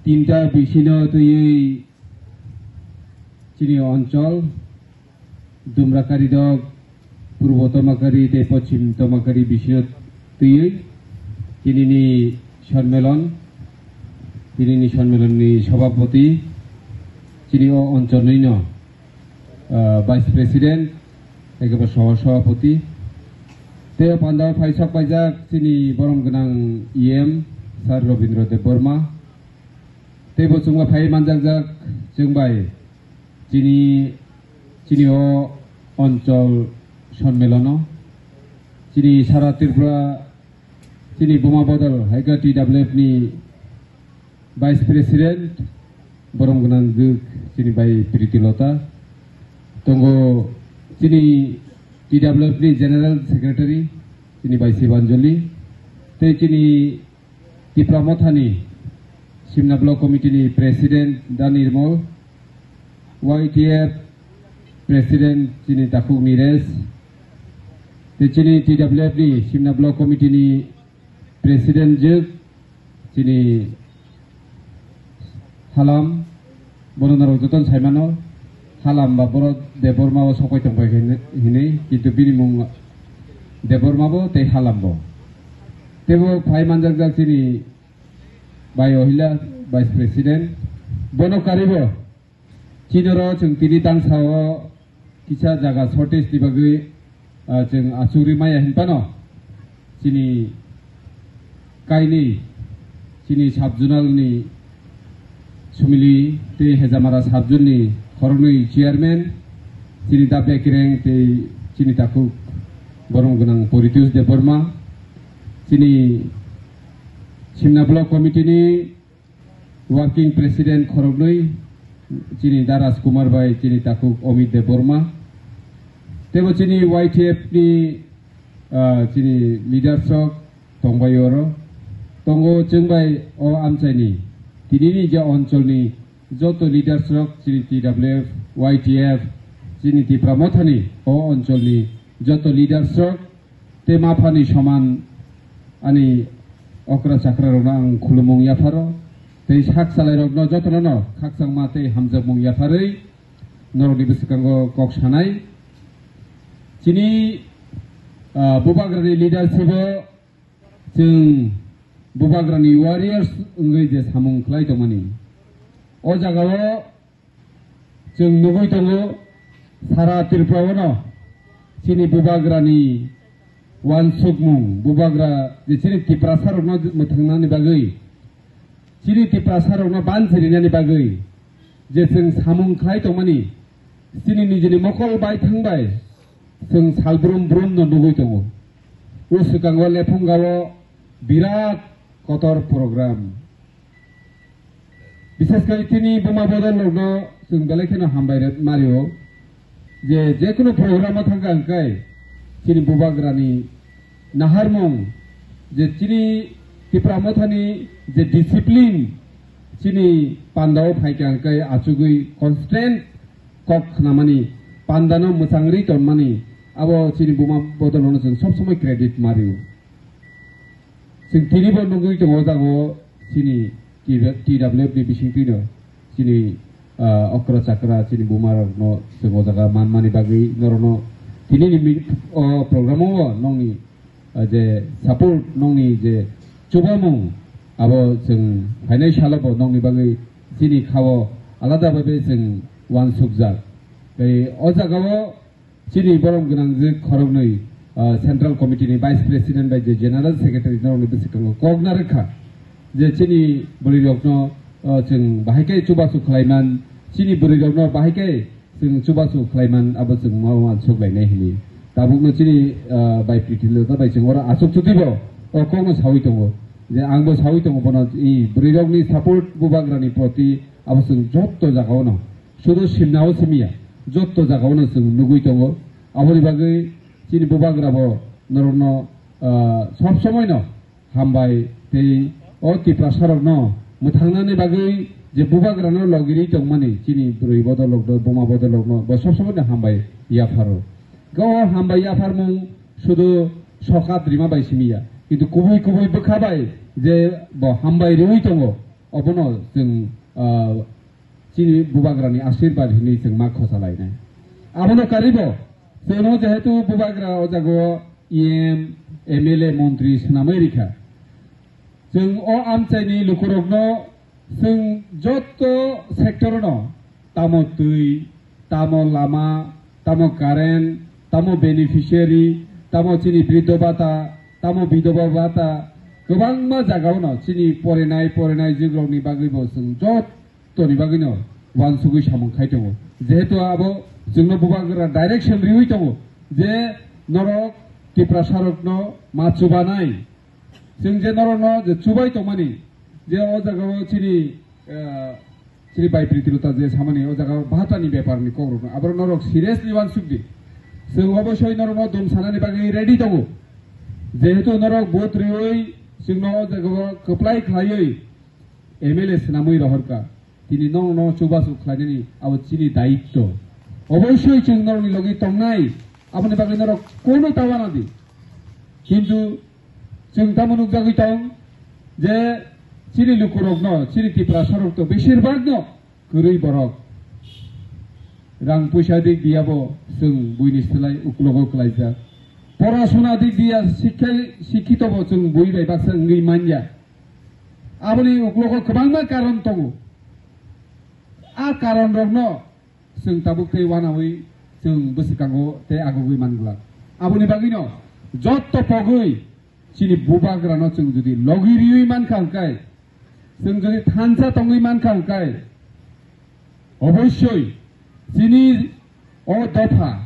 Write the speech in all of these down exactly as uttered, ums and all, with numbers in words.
Tinta bisino twiwi chini onchol Dumrakari dok, Purbo Tomakari tei Pochim Tomakari bisino twiwi tinini sonmelon, tinini sonmelonni sobhapoti, chini o oncholnino ah, Vice President, ekebo Soh Sabhapati. Tei o pandao phaisok paijak chini borom gwnang E M, Sir Robindra Debbarma. Tei bo chwngba phai manjakjak chwngbai chini, chini o onchol sonmelono. Chini sara Tripura, chini Buma Bodol Haikha T W F ni Vice President, borom gwnang gwk chini bai Priti Lota. Tongo chini T W F ni General Secretary, chini bai Sibanjali. Tei chini Tipra Mothani Simna Block Committee ni President Da Nirmol, Y T F President chini Takhuk Niresh. Tei chini T W F ni Simna Block Committee ni President jwk chini Halam, bono norok jotono saimano, Halam ba boro Debbarma o sokoi tongpai hinwi, hinwi, kintu bini mung Debbarma bo tei Halam bo. Teibo phai manjakjak chini bai Ohila, Vice President, bono karibo. Chinoro chwng tini tangsa o kisa jaga shortage ni bagwi, ah, chwng achugwi maya hinphano chini kainwi chini sub-zonal ni Sumili tei Hejamara sub-zone ni khoroknwi chairman, chini da Bekireng tei chini takhuk borom gwnang Poritosh Debbarma, chini Simna Block Committee ni Working President khoroknwi, chini da Rajkumar bai chini takhuk Amit Debbarma. Teibo chini Y T F ni, ah, chini leaders rok tongbai oro. Tongo chwng bai o amchaini tinini je oncholni joto leaders rok chini T W F, Y T F, chini Tipra Mothani o oncholni joto leaders rok tei maphani soman ani okra chakra rokno ang khulumung yapharo, tei sak salai rokno jotono no khakchangma tei hamjakmung yapharwi norokni bwskango kok sanai. Chini, ah, bubagrani leadership o chwng bubagrani warriors wngwi je samung khlai tongmani, o jagao chwng nugwi tongo, sara Tripura-o no chini bubagrani uansukmung, bubagra je chini Tiprasa rokno mwthangnani bagwi, chini Tiprasa rokno banchirinani bagwi je chwng samung khlai tongmani, chini nijini mokol bai thangbai chwng salbrum brum no nugwi tongo. O swkango lephunga o birat kotor program. Bishes khe tini buma bodol rokno chwng belai kheno hambai rw mario, je jekunu program o thangkha hwnkhe chini bubagrani naharmung, je chini Tipra Mothani je discipline chini pandao phaikha hwnkhe achugwi constant kok khnamani, pandano mwchangri tonmani, abo chini buma bodol rokno chwng sob somoi credit mario. Chwng tinibo nugwi tongo, o jaga o chini T W F ni bisingtwi no chini, ah, okra chakra chini buma rokno chwng o jaga manmani bagwi norokno tinini mi-, o program o nongni, ah, je support, nongni je chubamung, abo chwng phainai salo bo nongni bagwi chini kha o alada bhabe chwng uansukjak. Tei o jaga o chini borom gwnang je khoroknwi, ah, Central Committee ni Vice President bai je General Secretary norokni bwskango kok narwkha je chini bwrwi rokno, ah, chwng bahai khe chubachu khlaiman, chini bwrwi rokno bahai khe chwng chubachu khlaiman, abo chwng ma uansuk lainai hwnwi. Tabukno chini, ah, bai Priti Lota bai chwng oro achuk chuti bo o kokno sawi tongo je angbo sawi tongo bono, i bwrwi rokni support bubagrani proti abo chwng jotto jagao no. Sudu simnao simiya, jotto jagao no chwng nugwi tongo. Aboni bagwi chini bubagra bo norokno, ah, sob somoi no hambai tei o Tiprasa rokno mwthangnani bagwi je bubagrano logiri tongmani chini bwrwi bodol rokno, buma bodol rokno bo sob somoi no hambai yapharo. Go hambai yapharmung sudu sokat rima bai simiya. Kintu kubui kubui bwkha bai je bo hambai riui tongo, obono chwng, ah, chini bubagrani ashirbad hinwi chwng ma khosa lainai. Abono karibo chwngno jehetu bubagra o jagao E M, M L A, montri swnamwi rikha. Chwng o amchaini lukurokno chwng jotto sector-no, tamo twi, tamo lama, tamo current, tamo beneficiary, tamo chini briddho bhata, tamo bidhoba bhata, kwbangma jagao-no chini porinai, porinai jugrokni bagwibo chwng jotto toni bagwino uansugwi samung khai tongo. Jehetu abo chwngno bubagra direction riui tongo je norok Tiprasarokno ma chubanai. Chwng je norokno je chubai tongmani, je o jagao chini, eh, chini bai Pritilota je samani o jagao bhatani beparni kokrokno, aborok norok seriously uansuk di. Chwng obosoi norokno dum sanani bagwi ready tongo. Jehetu norok vote riui chwngno o jagao kwplai khlaiwi M L A swnamwi rohorkha, tini nono chubachu khlainani abo chini daitto. Obosoi chwng norokni logi tongnai, aboni bagwi norok kono ta uana di. Kintu chwng tamo nukjagwi tong je chini lukurokno, chini Tiprasarokto beshirbagno kwrwi borok. Rang puisa dik diya bo chwng buini slai uklogo klaijak. Porasuna dik diya sikha, sikhito bo chwng bui bai baksa wngwi manya. Aboni uklogo kwbangma karon tongo. A karon rokno chwng tabuk tei wanawi chwng bwswkango tei agugwi man glak. Aboni bagwino jotto pogwi chini bubagrano chwng jodi logi riwi mankha hwnkhe, chwng jodi thansa tongwi mankha hwnkhe, obossoi chini o dopha,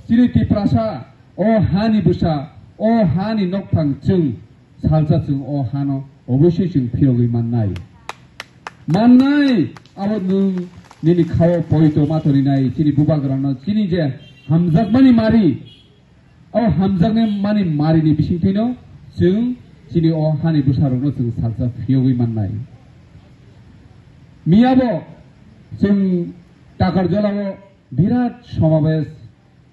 chini Tiprasa, o hani bwsa, o hani nokphang chwng salsa chwng o hano obossoi chwng phiyogwi mannai. Mannai, abo nwng nini khao poito ma torinai, chini bubagrano, chini je hamjakmani mari, o hamjakmani marini bisingtwino chwng chini o hani bwsarokno chwng salsa phiyogwi mannai. Miyabo chwng Takarjalao birat somabesh,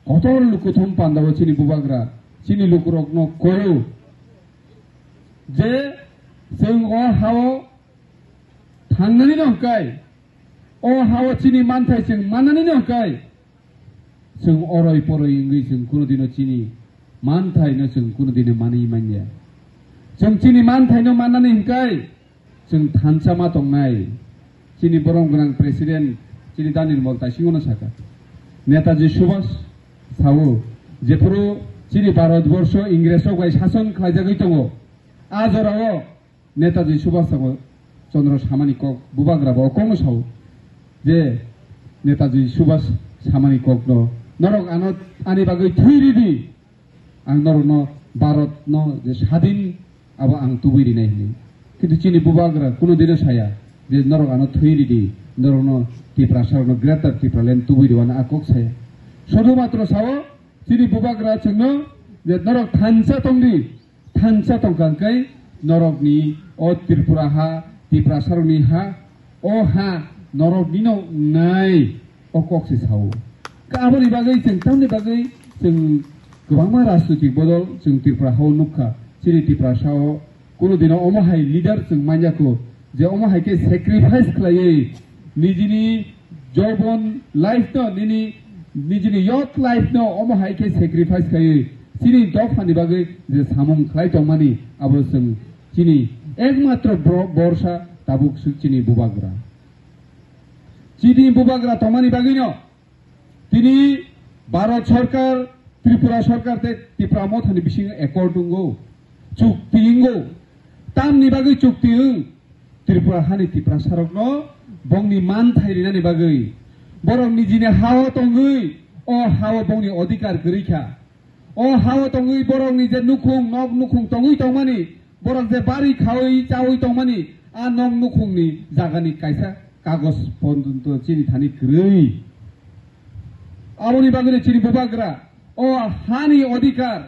kotor lukuthum pandao chini bubagra, chini lukurokno koyo je chwng o hao thangnani no hwnkhe, o hao chini manthai chwng mannani no hwnkhe, chwng oroi poroi wngwi chwng kunudino chini manthaino chwng kunudino manwi manya. Chwng chini manthaino mannani hwnkhe, chwng thansa ma tongnai. Chini borom gwnang president, chini Daniel Mol Taisingono saka. Netaji Subhas sao, jephuru chini Bharat borsho Ingresrok bai sason khlaijagwi tongo, a jorao Netaji Subhas Chandra samani kok bubagra bo kokno sao je Netaji Subhas samani kokno, "Norok ano ani bagwi thwi ridi, ang norokno Bharatno je sadin abo ang tubui rinai," hinwi. Kintu chini bubagra kuno dino saya je, "Norok ano thwi ridi, norokno Tiprasarokno Greater Tipraland tubui rwano," a kok saya. Sudhu matro sao chini bubagra chwngno je, "Norok thansa tongdi, thansa tongkha hwnkhe norokni o Tripura ha, Tiprasarokni ha, o ha noroknino wngnai," o kok se sao. Ka aboni bagwi chwng tamni bagwi chwng kwbangma rajnoitik bodol chwng Tripura hao nukha. Chini Tiprasa o kuno dino omo hai leader chwng manya kho, je omo hai khe sacrifice khlaiwi nijini jobon life no, nini, nijini youth life no omo hai khe sacrifice khaiwi chini dophani bagwi je samung khlai tongmani, abo chwng chini ekmatro bro-, borsa tabuk swk chini bubagra. Chini bubagra tongmani bagwino tini Bharat Sarkar, Tripura Sarkar tei Tipra Mothani bisingo accord wngo, chukti wngo. Tamni bagwi chukti wng? Tripura hani Tiprasarokno bongni manthai rinani bagwi. Borok nijini hao tongwi, o hao bongni odhikar kwrwi kha. O hao tongwi borokni je nukhung, nok nukhung tongwi tongmani, borok je bari khaui chaui tongmani, a nok nukhungni jagani kaisa kagoj porjonto chini thani kwrwi. Aboni bagwino chini bubagra o hani odhikar,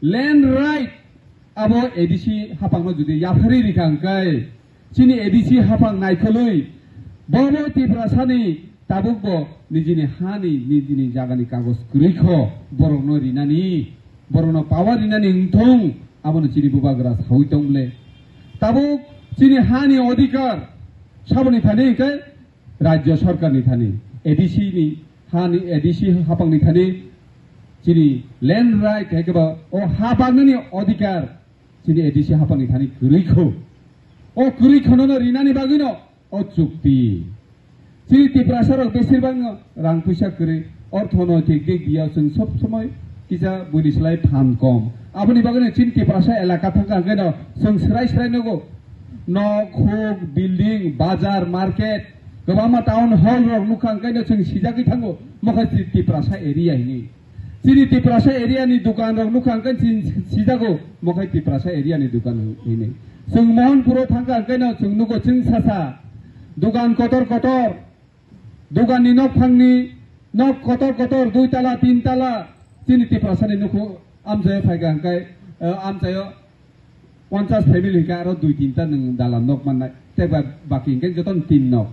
land right, abo A D C haphangno jodi yapharwi rikha hwnkhe, chini A D C haphang naikolwi bobo Tiprasani tabukbo nijini hani, nijini jagani kagoj kwrwi kho, borokno rinani, borokno power rinani wngthung, Abono chini bubagra sawi tong bole. Tabuk chini hani odhikar saboni thani hwnkhe rajya sarkarni thani, A D C ni hani, A D C hapangni thani chini land right hai khe ba o ha bagnani odhikar chini A D C hapangni thani kwrwi kho. O kwrwi khonono rinani bagwino o chukti. Chini Tiprasa rok besir bang rang puisa kwrwi, orthonoitik dik diya chwng sob somoi kisa buini slai phan kom. Aboni bagwino chini Tiprasa elaka thangkha hwnkhe no chwng swrai swrai nugo. Nok, huk, building, bazar, market, kwbangma town hall rok nukha hwnkhe no chwng sijagwi thango. Mokhe chini Tiprasa area hini. Chini Tiprasa area ni dukan rok nukha hwnkhe chini sijago, mokhe Tiprasa area ni dukan hini. Chwng Mohanpuro thangkha hwnkhe no chwng nugo chwng sasa. Dukan kotor kotor. Dukan ni nok phangni nok kotor kotor, dui tala, tin tala. Chini Tiprasa ni nukhu amchaio phaikha hwnkhe, eh, amchaio ponchas family hwnkhe aro dui tinta nwng dalan nok mannai. Tei ba-, baki hwnkhe jotono tin nok.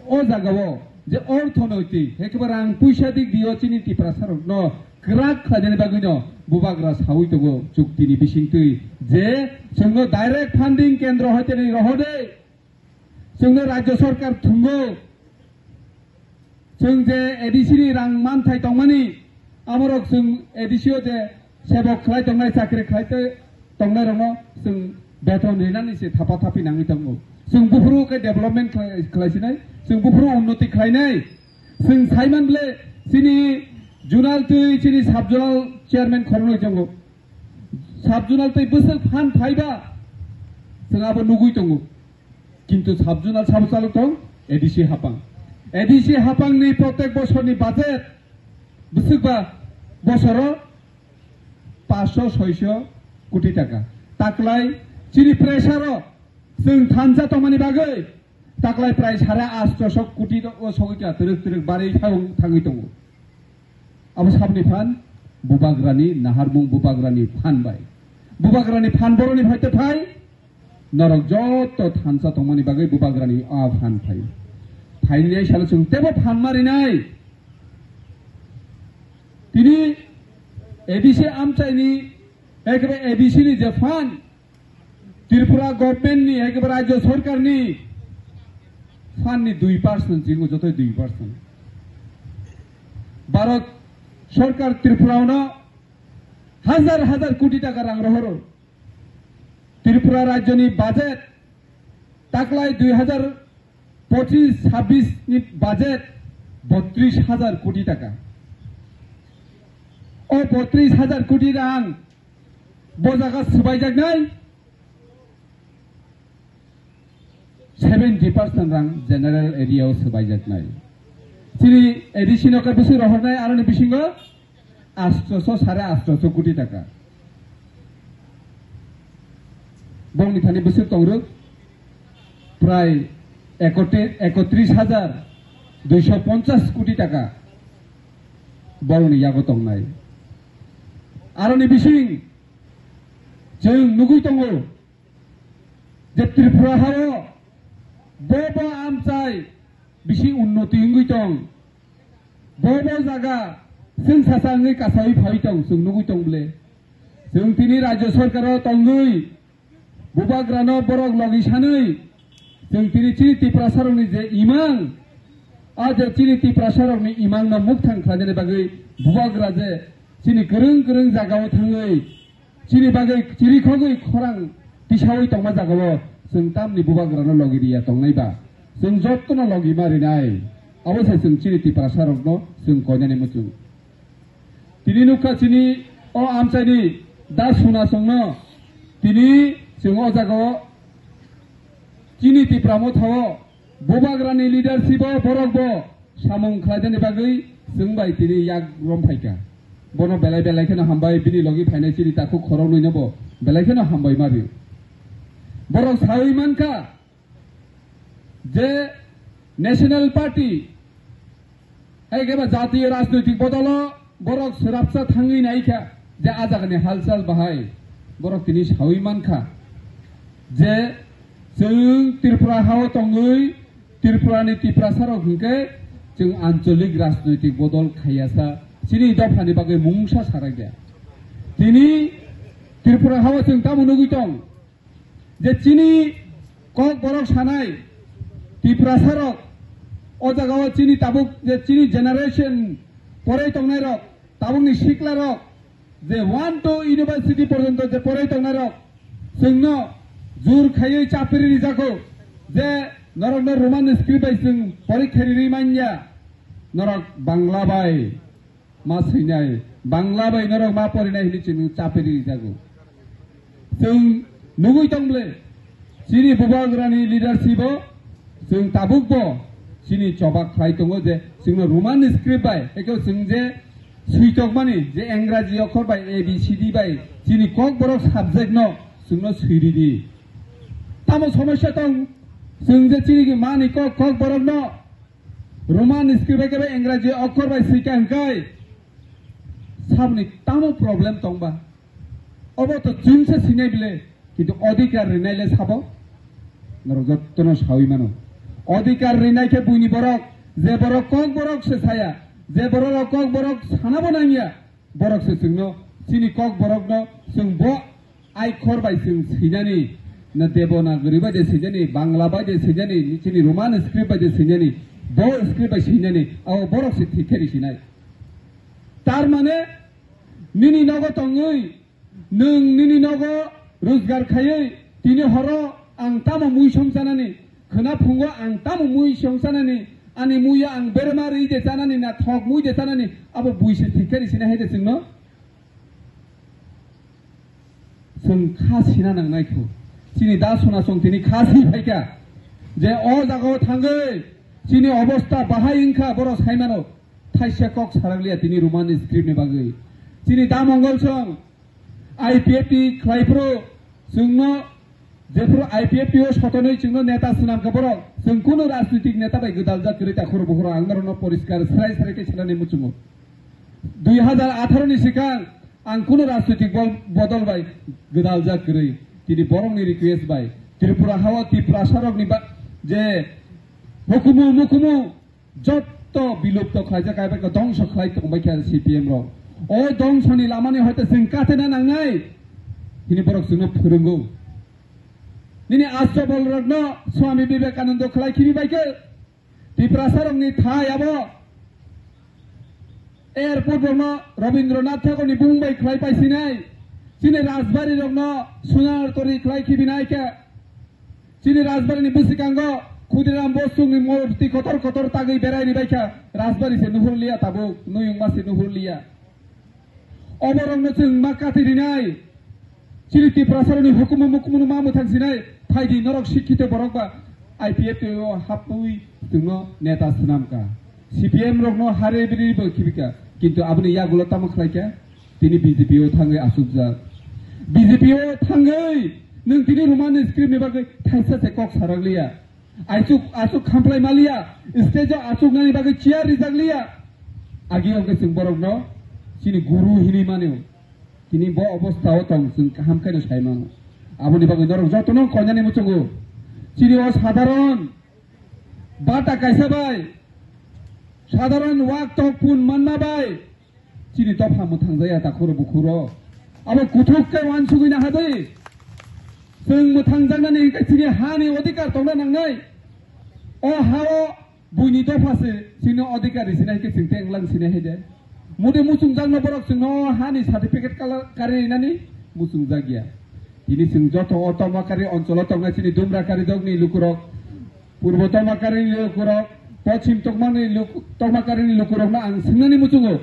O jagao je orthonoitik, hwnkhe ba rang puisa dik dio chini Tiprasa rokno kwrak khlainani bagwino bubagra sawi tongo chuktini bisingtwi je chwngno direct funding kendro hoiteni rohode. Chwngno rajya sarkar thungo. Chwng je A D C ni rang manthai tongmani, amorok chwng A D C o je sebok khlai tongnai, chakri khlai te tongnai rokno chwng beton rinani se thapa thapi nangwi tongo. Chwng buphuru khe development khlai, khlai sinai, chwng buphuru unnoti khlainai. Chwng saiman bole chini zonal twi chini sub zonal chairman khoroknwi tongo. Sub zonal tei bwswk phan phaiba chwng abo nugwi tongo. Kintu sub zonal sabo chalok tong A D C hapang. A D C hapangni protek bosorni budget bwswkba bosoro paanso soiso koti taka. Taklai chini pressure o chwng thansa tongmani bagwi taklai prai sare astoso koti o sogwi ka twrwk twrwk barwi thang-, thangwi tongo. Abo saboni phan bubagrani naharmung, bubagrani phan bai. Bubagrani phan boroni phaite phai, norok joto thansa tongmani bagwi bubagrani a phan phai. Phainai salo chwng tebo phan marinai. Tini A D C amchaini, ekebe A D C ni je phan, Tripura government ni, ekebe rajya sarkar ni phan ni dui percent, jingo joto dui percent. Bharat sarkar Tripura no hajar hajar koti taka rang rohoro. Tripura rajyoni budget taklai dui hajar pochis chabis ni budget botris hajar koti taka. O botris hajar koti rang bo jaga swbaijaknai seventy percent rang general area o swbaijaknai. Chini A D C no khe bwswk rohornai aroni bisingo astoso, sare astoso koti taka. Bongni thani bwswk tongrwk prai ekotri-, ekotris hajar duiso ponchas koti taka borokni yago tongnai. Aroni bising chwng nugwi tongo je Tripura hao bo bo amchai bisi unnoti wngwi tong. Bo bo jaga chwng sacha wngwi kasawi phai tong, chwng nugwi tong bole. Chwng tini rajya sarkar o tongwi bubagrano borok logi sanwi chwng tini chini Tiprasarokni je imang, a je chini Tiprasarokni imangno mukthang khlainani bagwi bubagra je chini kwrwng kwrwng jagao thangwi chini bagwi chirikhogwi khorang tisawi tongma jagao chwng tamni bubagrano logi riya tongnai ba? Chwng jotono logi ma rinai. Abo se chwng chini Tiprasarokno chwng koinani muchung. Tini nukha chini o amchaini da suna chwngno tini chwng o jagao chini Tipra Mothao bubagrani leadership o borok bo samung khlainani bagwi chwng bai tini yak rom phaikha. Bono belai belai kheno hambai, bini logi phainai chini takhuk khoroknwino bo belai kheno hambai ma rio. Borok sawi mankha je National Party hai khe ba jatiyo rajnoitik bodolo borok swrapsa thangwi naikha je a jagani halchal bahai borok tini sawi mankha je chwng Tripura hao tongwi Tripurani Tiprasarok hwnkhe chwng ancholik rajnoitik bodol khaiyasa chini dophani bagwi mungsa sarakya. Tini Tripura hao chwng tamo nugwi tong je chini kok borok sanai Tiprasa rok o jaga o chini tabuk je chini generation porai tongnai rok tabukni sikla rok je one to university porjonto je porai tongnai rok chwngno jur khaiwi chapiri rijago je norokno Roman script bai chwng porikha rirwi manya norok Bangla bai ma swinai, Bangla bai norok ma porinai hinwi chwng chapiri rijago. Chwng nugwi tong ble, chini bubagrani leadership o chwng tabuk bo chini choba khlai tongo je chwngno Roman script bai, eko chwng je switokmani je Engraji okhor bai A B C D bai chini kok borok subject no chwngno swiridi. Tamo somosya tong, chwng je chini mani kok, kok borok no Roman script bai kebo Engraji okhor bai swika hwnkhe saboni tamo problem tongba? Obo to chwngsa sinai bile, kintu odhikar rinai le sabo? Norok jottono sawi mano. Odhikar rinai khe buini borok, je borok kok borok se saya, je borok kok borok sanabo nangya, borok se chwngno, chini kok borokno chwng bo aikhor bai chwng swinani, na Devanagari bai de swinani, Bangla bai de swinani, chini Roman script bai de swinani, bo script bai swinani, abo borok se thik khe risinai. Tar mane nini nogo tongwi, nwng nini nogo rojgar khaiwi, tini horo ang tamo mui songchanani, khwna phungo ang tamo mui songchanani, ani muiya ang berma rwi de chanani na thok mui de chanani, abo buisi thik khe risina hai de chwngno. Chwng kha sina nangnai kho. Chini da sona chwng tini kha si phaikha je o jagao thangwi chini obostha bahai wngkha borok saimano thaisa kok sarakliya tini Roman script ni bagwi. Chini da Mongol song I P F T khlai phuru chwngno jephuru I P F T o sotonwi chwngno neta swnam kha borok, chwng kunu rajnitik neta bai gwdaljak kwrwi ta khoro bukhoro ang norokno poriskar srai srai khe sanani muchungo. Dui hajar atharo ni swkang ang kunu rajnitik bol-, bodol bai gwdaljak kwrwi, tini borokni request bai Tripura hao Tiprasa rokni ba-, je hukumu mukumu jotto bilupto khlaijak, kaibai khe dongso khlai tongbai kha C P M rok. O dongsoni lamani hoite chwng katena nangnai hini borok chwngno phwrwngo. Nini Ashtabal rokno Swami Vivekananda khlai khibi bai khe Tiprasa rokni thai abo airport rokno Rabindranath Thakurni bumung bai khlai paisinai, chini rajbari rokno Sonar Tori khlai khibinai khe. Chini rajbari ni bwswkango Khudiram Bosukni murti kotor kotor tagwi berai ribaikha, rajbari se nuhurliya tabuk, nuyungma se nuhurliya. Oborokno chwng ma kati rinai. Chini Tiprasarokni hukumu mukumu ma mwthang sinai, phaidi norok sikhito borok ba I P F T o hapwi chwngno neta swnamkha. C P M rokno hare biri bo khibika, kintu aboni yagulo tamo khlaikha? Tini B J P o thangwi asukjak. B J P o thangwi nwng tini Roman script ni bagwi thaisa se kok sarakliya. Aisuk, asuk khamplai maliya. Stage o asuknani bagwi chair rijakliya. Agi hwnkhe chwng borokno chini guru hinwi mano. Tini bo obostha o tong chwng kaham khe no sai mano. Aboni bagwi norok jotono koinani muchungo. Chini o sadharon bata kaisa bai, sadharon wak tok pun manma bai, chini dopha mwthangjaya takhuro bukhuro. Abo kuthuk khe uansugwi naha di. Chwng mwthangjaknani hwnkhe chini hani odhikar tongna nangnai. O hao buini dopha se chini odhikar risinai hwnkhe chwng tei wnglang sinai hai de. Mode muchungjakno borok chwngno hani certificate kala-, kari rinani muchungjak ya. Tini chwng joto o Tomakari oncholo tongnai chini Dumrakari dogni lukurok, Purbo Tomakari lukurok, Pochim Tokmani luk-, Tomakari lukurokno ang swngnani muchungo.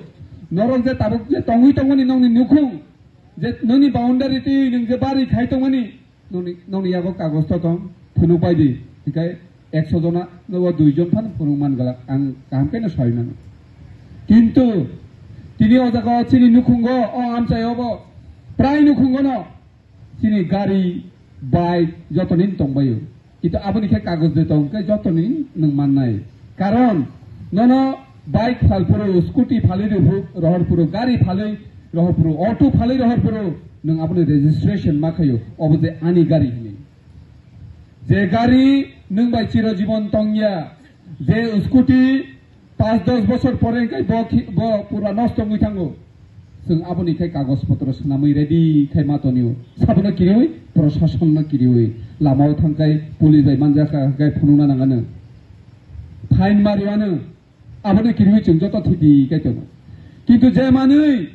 Norok je tabuk je tongwi tongmani nokni nukhung, je nokni boundary twi nwng je bari khai tongmani, nokni, nokni yago kagoj to tong, phunuk bai di. Hinkhe ekso jona nobo dui jon phano phunuk man glak, ang kaham khe no sai mano. Kintu tini o jaga o chini nukhungo, o amchai obo prai nukhungo no chini gari, bike joto ni tongbaio. Kintu aboni khe kagoj de tong khe joto ni nwng mannai. Karon nono bike phal phuru, scooty phalwi rohor phuru, gari phalwi rohor phuru, auto phalwi rohor phuru, nwng aboni registration ma khaio, obo je ani gari hinwi. Je gari nwng bai chiro jibon tongya, je scooty panch dos bosor pore hwnkhe bo khi-, bo pura nosto wngwi thango. Chwng aboni khai kagoj potro swnamwi ready khai ma tonio. Sabono kiriwi, prosasonno kiriwi. Lamao thangkhai police bai manjakha khai phunukna nangano. Fine mariwano. Abono kiriwi chwng joto thwidi khai tono. Kintu je manwi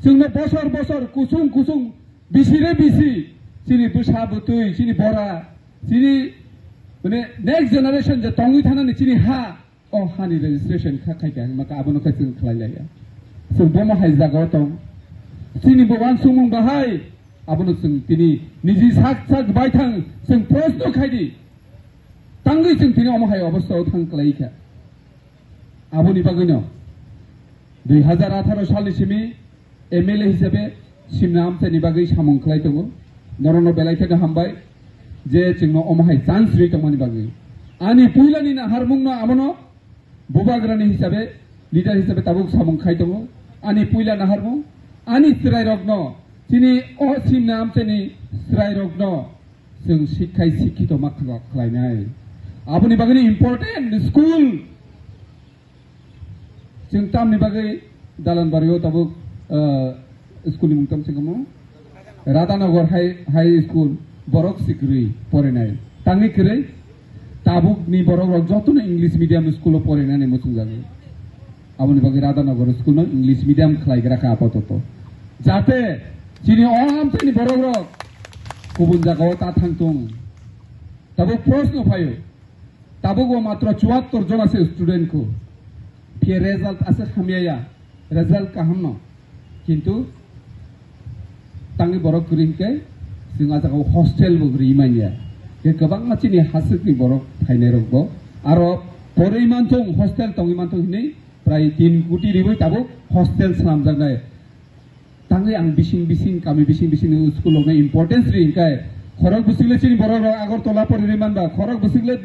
chwngno bosor bosor kusung kusung bisi re bisi chini bwsa bwtwi, chini bora, chini mane next generation je tongwi thanani chini ha, o hani registration kha khai kha hwnba khe abono khe chwng khlai laiya. Chwng bomo hai jagao tong. Chini bo uansukmung bahai abono chwng tini niji sak sak baithang chwng prosno khaidi. Tangwi chwng tini omo hai obostao thang khlai kha. Aboni bagwino dui hazar atharo salni simi M L A hisabe simna amchaini bagwi samung khlai tongo. Norokno belai kheno hambai je chwngno omo hai chance rwi tongmani bagwi. Ani puilani naharmungno abono bubagrani hisabe, leader hisabe tabuk samung khai tongo. Ani puila naharmung, ani chwrairokno, chini o simna amchaini chwrairokno chwng sikhai sikhito ma khlai-, khlainai. Aboni bagwino important school. Chwng tamni bagwi dalan bario tabuk, ah, school ni mung tam se kamo? Radhanagar High, High School, borok si kwrwi porinai. Tangwi kwrwi, tabukni borok rok jotono English medium school o porinani muchungjago. Aboni bagwi Radhanagar school no English medium khlaigra kha apatot. Jate chini o amchaini borok rok kubun jagao ta thang tung. Tabuk prosno phaio. Tabuk bo matro chuattor jon ase student ko. Phiya result ase hamya ya. Result kaham no. Kintu tangwi borok kwrwi hinkhe chwng a jagao hostel bo kwrwi manya. Khe kwbangma chini haswkni borok phainai rok bo aro porwi manthung, hostel tongwi manthung hinwi prai tin koti riwi tabuk hostel swnamjaknai. Tangwi ang bising bising, kami bising bising ni school rokno importance ri hinkhe, khorok bwswk le chini borok rok Agartala pori ri manba, khorok bwswk le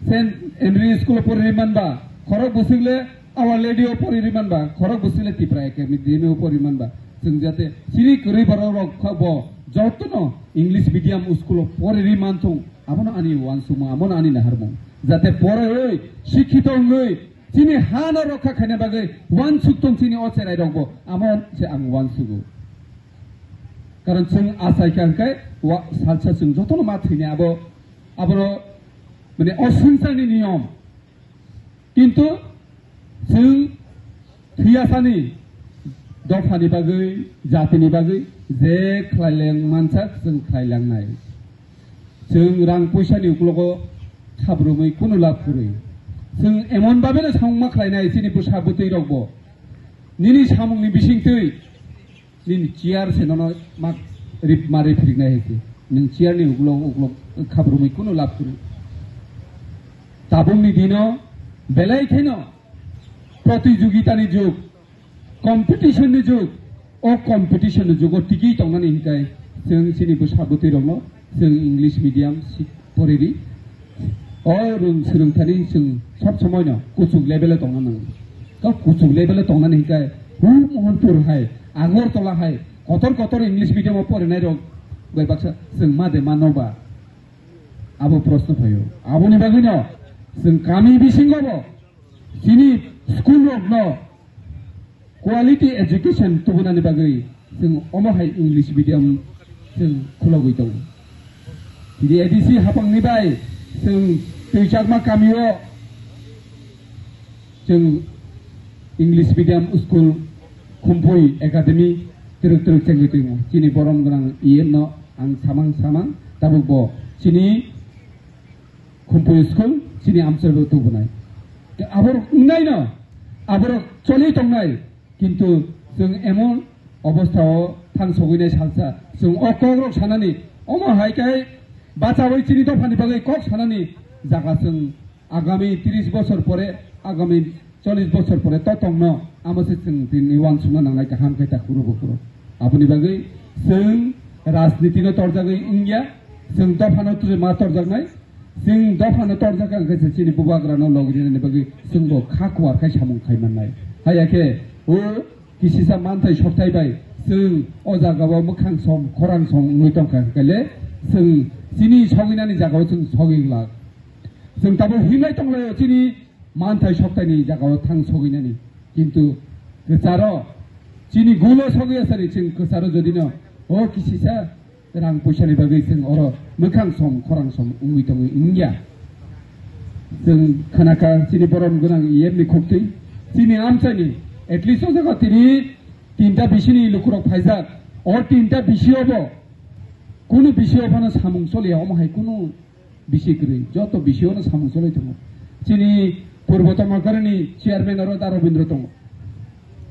Saint Andrew school o pori ri manba, khorok bwswk le Our Lady o pori ri manba, khorok bwswk le Tipra Academy o pori manba. Chwng jate chini kwrwi borok rok kha bo jotono English medium school o pori ri manthung, abono ani uansukmung, abono ani naharmung. Jate poroi, sikhito wngwi, chini ha no rokha khaina bagwi uansuk tong chini o cherai rok bo, amo se ang uansugo. Karon chwng achai kha hwnkhe wa-, salsa chwng jotono ma thwini abo, abono mane o swngcharni niyom. Kintu chwng thwiyasani dophani bagwi, jatini bagwi je khlailang mansa chwng khlailangnai. Chwng rang puisani uklogo khabrumwi kunu lab kwrwi. Chwng emon babeno samung ma khlainai chini bwsa bwtwi rokbo. Nini samungni bisingtwi nini chair se nono ma rip ma rip phiriknai hai se. Nwng chair ni uklok uklok khabrumwi kunu lab kwrwi. Tabukni dino belai kheno protijogitani jug, competition ni jug, o competition ni jugo tigi tongnani hinkhe chwng chini bwsa bwtwi rokno chwng English medium si-, poriri. O rwng swrwngthani chwng sob somoi no kuchuk level o tongna nango. Ka kuchuk level o tongnani hinkhe hu Mohanpur hai, Agartala hai, kotor kotor English medium o porinai rok bai baksa chwng ma de ma no ba? Abo proshno phaio. Aboni bagwi no chwng kami bisingo bo chini school rok no quality education tubunani bagwi chwng omo hai English medium chwng khulogwi tongo. Chini A D C hapangni bai chwng Twichakma kamio chwng English medium school Khumpui Academy twrwk twrwk chengwi tongo. Chini borom gwnang E M no ang samang samang tabuk bo chini Khumpui school chini amchai bo tubunai. Aborok wngnai no, aborok choli tongnai, kintu chwng emon obostha o thang sogwinai salsa. Chwng o kokrok sanani, omo hai khe bachaui chini dophani bagwi kok sanani jaga chwng agami tris bosor pore, agami chollish bosor pore to tongno amo se chwng tini uansukna nangnai kaham khe ta kuro bo kuro. Aboni bagwi chwng rajniti no torjagwi wngya, chwng dophano twi ma torjaknai, chwng dophano torjak ang khe se chini bubagrano logrinani bagwi chwngbo kha kuar khai samung khai mannai. Haiya khe o kisisa manthai sokthai bai chwng o jagao mwkhang som khorang som wngwi tongkha hwnkhe le chwng chini sogwinani jagao chwng sogwi glak. Chwng tabuk hinlai tonglaio chini manthai soktaini jagao thang sogwinani. Kintu kwcharo Chini gulo sogwi asari chwng kwcharo jodino o kisisa rang puisani bagwi chwng oro mwkhang som khorang som wngwi tongwi wngya. Chwng khnakha chini borom gwnang E M ni khuktwi, chini amchaini at least o jaga tini tinta bisini lukurok phaijak. O tinta bisiobo kunu bisio phano samung choliya, omo hai kunu bisi kwrwi, joto bisiono samung cholai tongo. Chini Purbo Tomakarini chairman oro da Robindra tongo.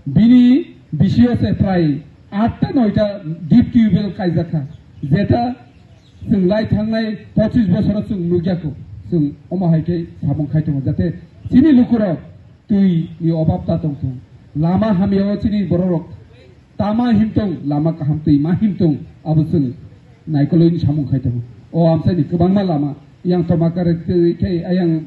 Bini bisio se prai atta noita deep tubewell kaijakha, jeta chwng lai thangnai pochis bosoro chwng nukya kho. Chwng omo hai khe samung khai tongo, jate chini lukurok twi ni obab ta tongthung. Lama hamyao chini bororok tama himtong, lama kaham twi ma himtong, abo chwng naikolwi ni samung khai tongo. O amchaini kwbangma lama, yang Tomakari twi khe ayang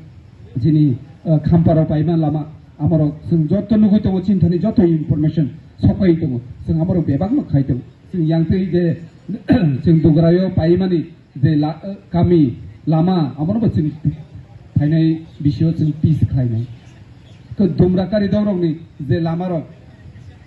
chini, eh, Khamparok paima lama, amorok chwng joto nugwi tongo, chini thani joto information sokpai tongo, chwng amorok bebakno khai tongo. Chwng yang twi je chwng Dugraio paimani je la-, eh, kami lama, abono bo chwng phainai bisio chwng peace khlainai. To Dumrakari dongrokni je lamarok,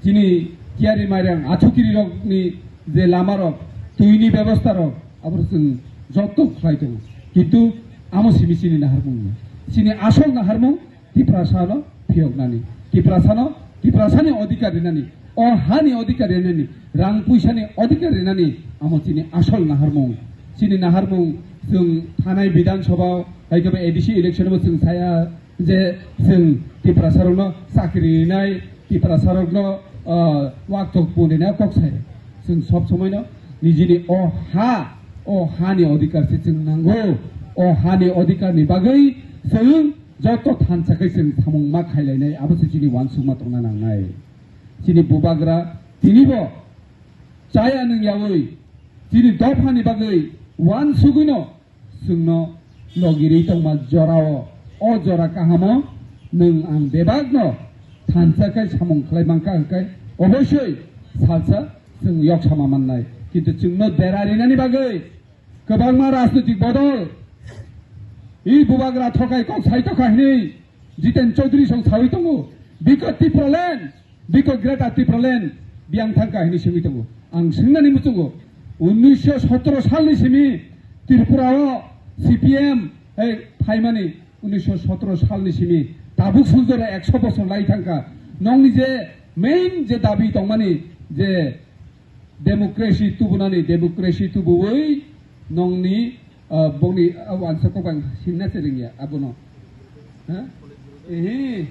chini Kiari Mairang, Achukirirokni je lamarok, twini bebostarok, aboro chwng joto khlai tongo. Kintu amo simi chini naharmung ya. Chini asol naharmung Tiprasano phiyoknani, Tiprasano, Tiprasani odhikar rinani, o hani odhikar rinani, rang puisani odhikar rinani, amo chini asol naharmung. Chini naharmung chwng thanai Bidhan Sabha, hai khe ba A D C election bo chwng saya je chwng Tiprasarokno chakri rinai, Tiprasarokno, ah, waktok pon rinai kok saya. Chwng sob somoino nijini o ha, o hani odhikar se chwng nango. O hani odhikar ni bagwi chwng joto thansa khe chwng samung ma khailainai, abo se chini uansukma tongna nangnai. Chini bubagra tinibo chaya nwng yaui chini dophani bagwi uansugwino chwngno logirwi tongma jorao, o jora kahamo nwng ang bebakno thansa khe samung khlai mankha hwnkhe oboisoi salsa chwng yoksama mannai. Kintu chwngno dera rinani bagwi kwbangma rajnitik bodol, i bubagra thokai kok sai tokha hinwi Jiten Chaudhary song sawi tongo, biko Tipraland, biko Greater Tipraland biyang thangkha hinwi swngwi tongo. Ang swngnani muchungo, unnisho sotoro salni simi Tripura o C P M, eh, phaimani unnisho sotoro salni simi tabuk sujora ekso bosor lai thangkha. Nongni je main je dabi tongmani je democracy tubunani, democracy tubuwi nongni, ah, bongni, ah, wansa kok ang sinna se ringya abono. Ha? Ehe.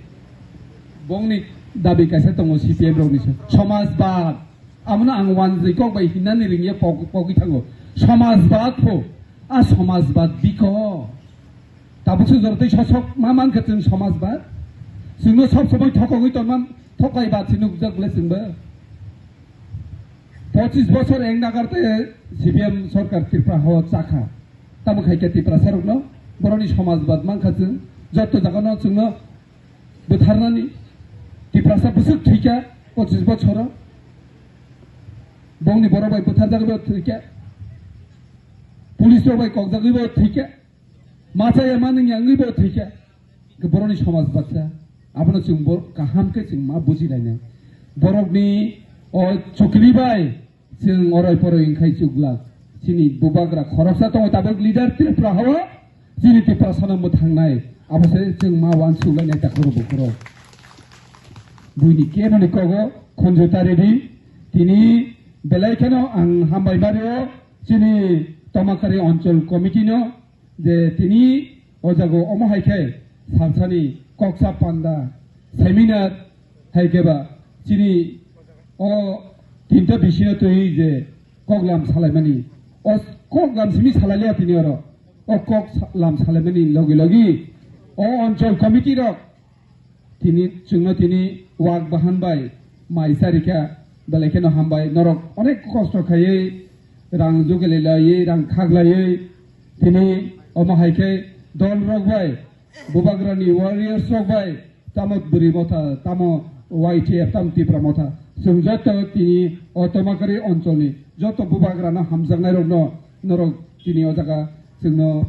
Bongni dabi kaisa tongo C P M rokni se. Somajbad. Abono ang wanjwi kok bai hinnani ringya pok-, pogwi thango. Somajbad pho. A somajbad biko. Tabuk se jortwi sosok ma mankha chwng somajbad. Chwngno sob somoi thokogwi tonma thokai bad se nukjak le chwngbo. Pochis bosor eng nagar te C P M sorkar Tripura hao chakha. Tamo khai khe Tiprasa rokno boroni somajbad mankha chwng. Jotto jagano chwngno bwtharnani Tiprasa bwswk thwikha pochis bosoro. Bongni borok bai bwtharjagwi bo thwikha. Police rok bai kokjagwi bo thwikha. Machaya manwng yangwi bo thwikha. Boroni somaj baksa. Abono chwng bo kaham khe chwng ma bujilainai. Borokni o chukri bai chwng oroi poroi wngkhai chuglak. Chini bubagra khoroksa tongo tabuk leader Tripura hao. Chini Tiprasano mwthangnai. Abo se chwng ma uansuk lainai takhoro bukhoro. Buini keno ni kogo khonjo taridi. Tini belai kheno ang hambai mario chini Tomakari Onchol Committee no. Je tini o jaga omo hai khe salsani koksa panda seminar hai khe ba chini o tinta bisino twi je koklam salaimani, o koklam simi salaliya tini oro, o koklam salaimani logi logi o onchol committee rok tini chwngno tini wak bahan bai mai charikha, belai kheno hambai. Norok onek kosto khaiwi, rang jugali laiwi, rang khaglaiwi, tini omo hai khe dol rok bai, bubagrani warriors rok bai, tamo bwrwi motha, tamo Y T F, tamo Tipra motha, chwng joto tini o Tomakari oncholni joto bubagrano hamjaknai rokno norok tini o jaga chwngno